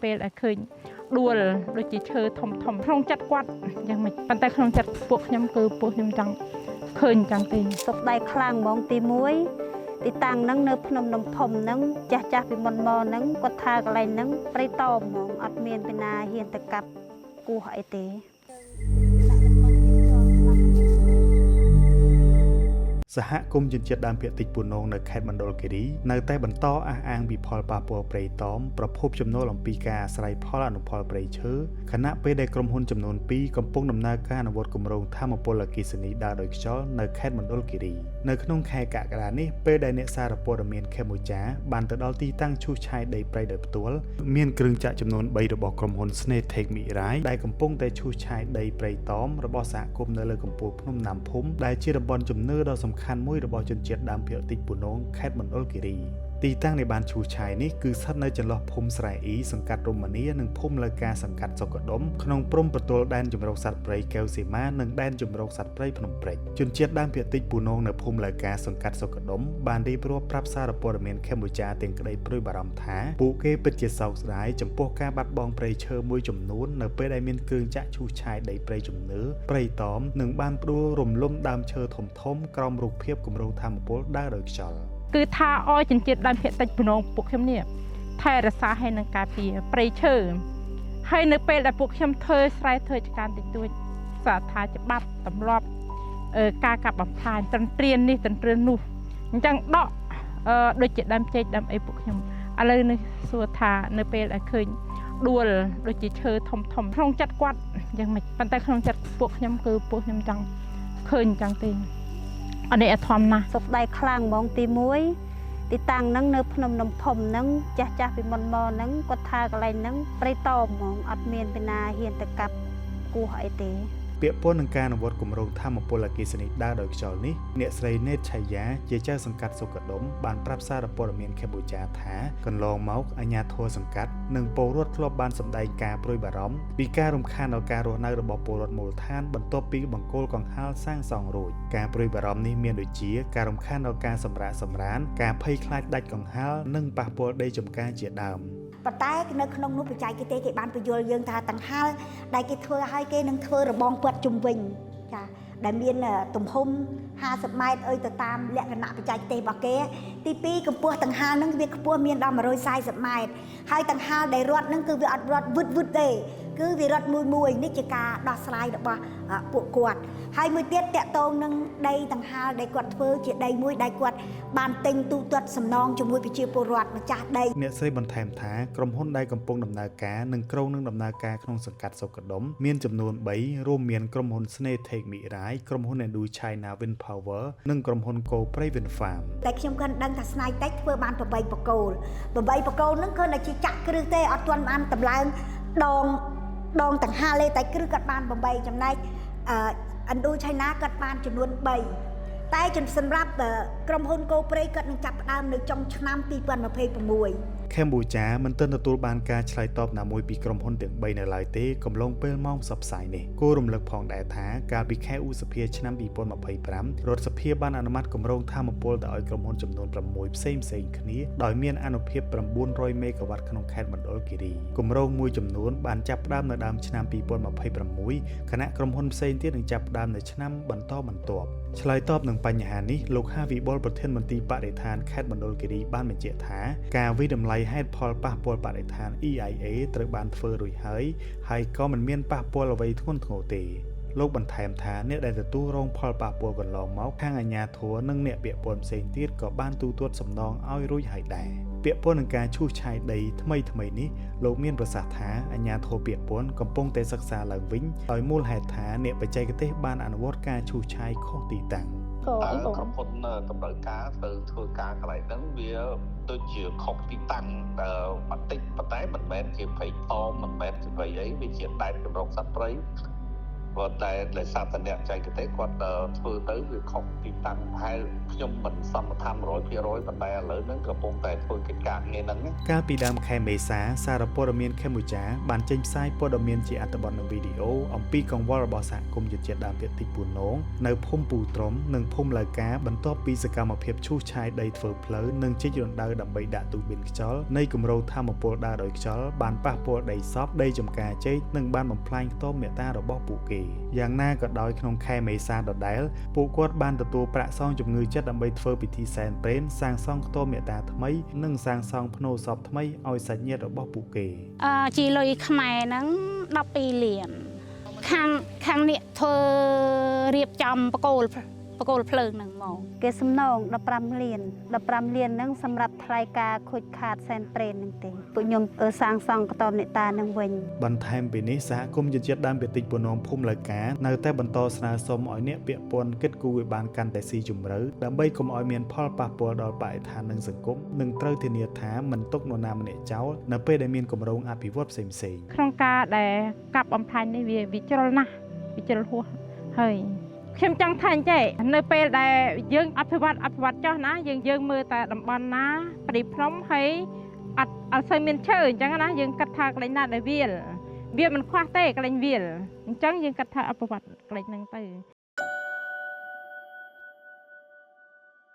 ពេលដែលឃើញដួលដូចជាឈើធំធំក្នុងចិត្តគាត់យ៉ាងម៉េចប៉ុន្តែក្នុងចិត្តពួកខ្ញុំគឺពួកខ្ញុំចង់ឃើញចឹងទេ សុខដៃខ្លាំងហ្មងទី1ទីតាំងហ្នឹងនៅភ្នំនំធំហ្នឹងចាស់ចាស់ពីមុនមកហ្នឹងគាត់ថាកន្លែងហ្នឹងព្រៃតមហ្មងអត់មានពីណាហ៊ានទៅកាប់គោះអីទេ សហគមន៍ជនជាតិដើមភាគតិចពូនងនៅខេត្តមណ្ឌលគិរីនៅតែបន្តអះអាងពីផលប៉ះពាល់ព្រៃតមប្រភពចំណូលអំពីការអាស្រ័យផលអនុផលព្រៃឈើខណៈពេលដែលក្រុមហ៊ុនចំនួន2កំពុងដំណើរការអនុវត្តគម្រោងថាមពលអគ្គិសនីដើរដោយខ្យល់នៅខេត្តមណ្ឌលគិរីនៅក្នុងខែកក្កដានេះពេលដែលអ្នកសារព័ត៌មានកម្ពុជាបានទៅដល់ទីតាំងឈូសឆាយដីព្រៃដោយផ្ទាល់មានគ្រឿងចក្រចំនួន3របស់ក្រុមហ៊ុន Snetech Mirai ដែលកំពុងតែឈូសឆាយដីព្រៃតមរបស់សហគមន៍នៅលើកំពូលភ្នំណាំភូមិដែលជាតំបន់ជំនឿដ៏សំខាន់មួយរបស់ជនជាតិដើមភាគតិចពូនងខេត្តមណ្ឌលគិរីទីតាំងនៃបានឈូសឆាយនេះគឺស្ថិតនៅចន្លោះភូមិស្រែអ៊ីសង្កាត់រមនានិងភូមិលកាសង្កាត់សុកដុមក្នុងព្រំប្រទល់ដែនជម្រកសត្វព្រៃកែវសីមានិងដែនជម្រកសត្វព្រៃភ្នំព្រេចជនជាតិដើមភាគតិចពូនងនៅភូមិលកាសង្កាត់សុកដុមបានរៀបរាប់ប្រាប់សារព័ត៌មានកម្ពុជាទាំងក្តីព្រួយបារម្ភថាពួកគេពិតជាសោកស្ដាយចំពោះការបាត់បង់ព្រៃឈើមួយចំនួននៅពេលដែលមានគ្រឿងចក្រឈូសឆាយដីព្រៃជំនឿព្រៃតមនិងបានផ្ដួលរំលំដើមឈើធំៗក្រោមរូបភាពគម្រោងថាមពលដើរដោយខ្យល់ គឺថាឲ្យជនជាតិដើមភាគតិចពនងពួកខ្ញុំនេះថែរក្សាឲ្យនឹងការពារព្រៃឈើហើយនៅពេលដែលពួកខ្ញុំធ្វើស្រែធ្វើចការតិចតួចសាថាច្បាប់ទម្លាប់ការកាប់បំផ្លាញត្រន្ទ្រាននេះត្រន្ទ្រាននោះអញ្ចឹងដកដូចជាដើមចេកដើមអីពួកខ្ញុំឥឡូវនេះសួរថានៅពេលដែលឃើញដួលដូចជាឈើធំធំក្នុងចិត្តគាត់យ៉ាងម៉េចប៉ុន្តែក្នុងចិត្តពួកខ្ញុំគឺពួកខ្ញុំចង់ឃើញអញ្ចឹងទេអនេះអធមណាស់ សុខដៃខ្លាំងហ្មងទី1ទីតាំងហ្នឹងនៅភ្នំនំធំហ្នឹងចាស់ចាស់ពីមុនមកហ្នឹងគាត់ថាកន្លែងហ្នឹងព្រៃតមហ្មងអត់មានពីណាហ៊ានទៅកាប់គោះអីទេ ពាក់ព័ន្ធនឹងការអនុវត្តគម្រោងថាមពលអគ្គិសនីដើរដោយខ្យល់នេះអ្នកស្រីណេតឆៃយ៉ាជាចៅសង្កាត់សុកដុមបានប្រាប់សារព័ត៌មានកម្ពុជាថាកន្លងមកអាជ្ញាធរសង្កាត់និងពលរដ្ឋធ្លាប់បានសម្ដែងការព្រួយបារម្ភពីការរំខានដល់ការរស់នៅរបស់ពលរដ្ឋមូលដ្ឋានបន្ទាប់ពីបង្គោលកង្ហារសាងសង់រួចការព្រួយបារម្ភនេះមានដូចជាការរំខានដល់ការសម្រាកសម្រានការភ័យខ្លាចដាច់កង្ហារនិងប៉ះពាល់ដីចម្ការជាដើម ប៉ុន្តែនៅក្នុងនោះបច្ចេកទេសគេបានពយល់យើងថាតង្ហាលដែលគេធ្វើឲ្យគេនឹងធ្វើរបងពាត់ជុំវិញចាដែលមានទំហំ50ម៉ែត្រអីទៅតាមលក្ខណៈបច្ចេកទេសរបស់គេទី2កម្ពស់តង្ហាលនឹងវាខ្ពស់មានដល់140ម៉ែត្រហើយតង្ហាលដែលរត់នឹងគឺវាអត់រត់វឹតវឹតទេគឺវារត់មួយមួយនេះជាការដោះស្រាយរបស់ពួកគាត់ហើយមួយទៀតតកតងនឹងដីតង្ហាលដែលគាត់ធ្វើជាដីមួយដែលគាត់បានទិញទូទាត់សំណងជាមួយប្រជាពលរដ្ឋម្ចាស់ដី អ្នកស្រីបន្ថែមថាក្រុមហ៊ុនដែលកំពុងដំណើរការនិងគ្រោងនឹងដំណើរការក្នុងសង្កាត់សុកដុមមានចំនួន3រួមមានក្រុមហ៊ុន Snetech Mirai ក្រុមហ៊ុន Indu China Wind Power និងក្រុមហ៊ុន Go Prey Wind Farm តែខ្ញុំគាត់ដឹងថាស្នៃតិចធ្វើបាន8បកគោល8បកគោលហ្នឹងគឺតែជាចាក់គ្រឹះទេអត់ទាន់បានតម្លើងដងដងតង្ហាលទេតែគ្រឹះគាត់បាន8ចំណែកអឥណ្ឌូឆៃណាគាត់បានចំនួន3តែសម្រាប់ក្រុមហ៊ុនកូប្រេគាត់នឹងចាប់ផ្ដើមនៅចុងឆ្នាំ2026 កម្ពុជាមិនទាន់ទទួលបានការឆ្លើយតបណាមួយពីក្រុមហ៊ុនទាំង3នៅឡើយទេកំឡុងពេលម៉ោងផ្សព្វផ្សាយនេះគួររំលឹកផងដែរថាកាលពីខែឧសភាឆ្នាំ2025រដ្ឋសភាបានអនុម័តគម្រោងថាមពលទៅឲ្យក្រុមហ៊ុនចំនួន6ផ្សេងផ្សេងគ្នាដោយមានអានុភាព900មេហ្គាវ៉ាត់ក្នុងខេត្តមណ្ឌលគិរីគម្រោងមួយចំនួនបានចាប់ផ្ដើមនៅដើមឆ្នាំ2026ខណៈក្រុមហ៊ុនផ្សេងទៀតនឹងចាប់ផ្ដើមនៅឆ្នាំបន្តបន្ទាប់ឆ្លើយតបនឹងបញ្ហានេះលោកហាវិបុលប្រធានមន្ទីរបរិស្ថានខេត្តមណ្ឌលគិរីបានបញ្ជាក់ថាការវិតម្លៃហេតុផលប៉ះពាល់បរិស្ថាន EIA ត្រូវបានធ្វើរួចហើយហើយក៏មិនមានប៉ះពាល់អ្វីធ្ងន់ធ្ងរទេលោកបន្ថែមថាអ្នកដែលទទួលរងផលប៉ះពាល់កន្លងមកខាងអាជ្ញាធរនិងអ្នកពាក់ព័ន្ធផ្សេងទៀតក៏បានទូទាត់សំណងឲ្យរួចហើយដែរពាក់ព័ន្ធនឹងការឈូសឆាយដីថ្មីថ្មីនេះលោកមានប្រសាសន៍ថាអាជ្ញាធរពាក់ព័ន្ធកំពុងតែសិក្សាឡើងវិញដោយមូលហេតុថាអ្នកបច្ចេកទេសបានអនុវត្តការឈូសឆាយខុសទីតាំង តើក្រុមហ៊ុនតម្រូវការទៅធ្វើការកន្លែងហ្នឹងវាដូចជាខុសទីតាំងបន្តិចប៉ុន្តែមិនមែនជាព្រៃតមមិនមែនជាព្រៃអីវាជាដែនជម្រកសត្វព្រៃ គាត់តែដោយសារតែអ្នកចែកទេសគាត់ធ្វើទៅវាខុសទីតាំងប្រហែលខ្ញុំមិនសន្និដ្ឋាន100%ប៉ុន្តែឥឡូវហ្នឹងកំពុងតែធ្វើកិច្ចការងារហ្នឹង កាលពីដើមខែមេសាសារព័ត៌មានកម្ពុជាបានចេញផ្សាយព័ត៌មានជាអត្ថបទនិងវីដេអូអំពីកង្វល់របស់សហគមន៍ជនជាតិដើមភាគតិចពូនងនៅភូមិពូត្រំនិងភូមិឡៅកាបន្ទាប់ពីសកម្មភាពឈូសឆាយដីធ្វើផ្លូវនិងជីករណ្ដៅដើម្បីដាក់ទូប៊ីនខ្យល់នៃគម្រោងថាមពលដើរដោយខ្យល់បានប៉ះពាល់ដីសពដីចំការចេកនិងបានបំផ្លាញខ្ទមមេតារបស់ពួកគេយ៉ាងណាក៏ដោយក្នុងខែមេសាដដែលពួកគាត់បានទទួលប្រាក់សងជំងឺចិត្តដើម្បីធ្វើពិធីសែនព្រេនសាងសង់ខ្ទមមេតាថ្មីនិងសាងសង់ផ្នូរសពថ្មីឲ្យសាច់ញាតិរបស់ពួកគេ អឺជីលុយខ្មែរហ្នឹង12លានខាងខាងនេះធ្វើរៀបចំបកគោលបកគោលភ្លើងហ្នឹងមក គេសំណង15លាន15លានហ្នឹងសម្រាប់ថ្លៃការខូចខាតសែនព្រេនហ្នឹងទេពួកខ្ញុំសាងសង់កតបនេតាហ្នឹងវិញ បន្ថែមពីនេះសហគមន៍ជនជាតិដើមភាគតិចពូនងភូមិឡៅកានៅតែបន្តស្នើសុំឲ្យអ្នកពាក់ព័ន្ធគិតគូរឲ្យបានកាន់តែស៊ីជម្រៅដើម្បីកុំឲ្យមានផលប៉ះពាល់ដល់បរិស្ថាននិងសង្គមនិងត្រូវធានាថាមិនទុកនរណាម្នាក់ចោលនៅពេលដែលមានគម្រោងអភិវឌ្ឍផ្សេងៗ ក្នុងការដែលកាប់បំផ្លាញនេះវាវាជ្រុលណាស់វាជ្រុលហួសហើយខ្ញុំចង់ថាអញ្ចេះនៅពេលដែលយើងអភិវឌ្ឍអភិវឌ្ឍចោះណាយើងយើងមើលតែតំបន់ណាព្រៃភ្នំហើយអត់អត់សូវមានឈើអញ្ចឹងណាយើងគិតថាកន្លែងណាដែលវាលវាមិនខ្វះទេកន្លែងវាលអញ្ចឹងយើងគិតថាអភិវឌ្ឍកន្លែងហ្នឹងទៅ។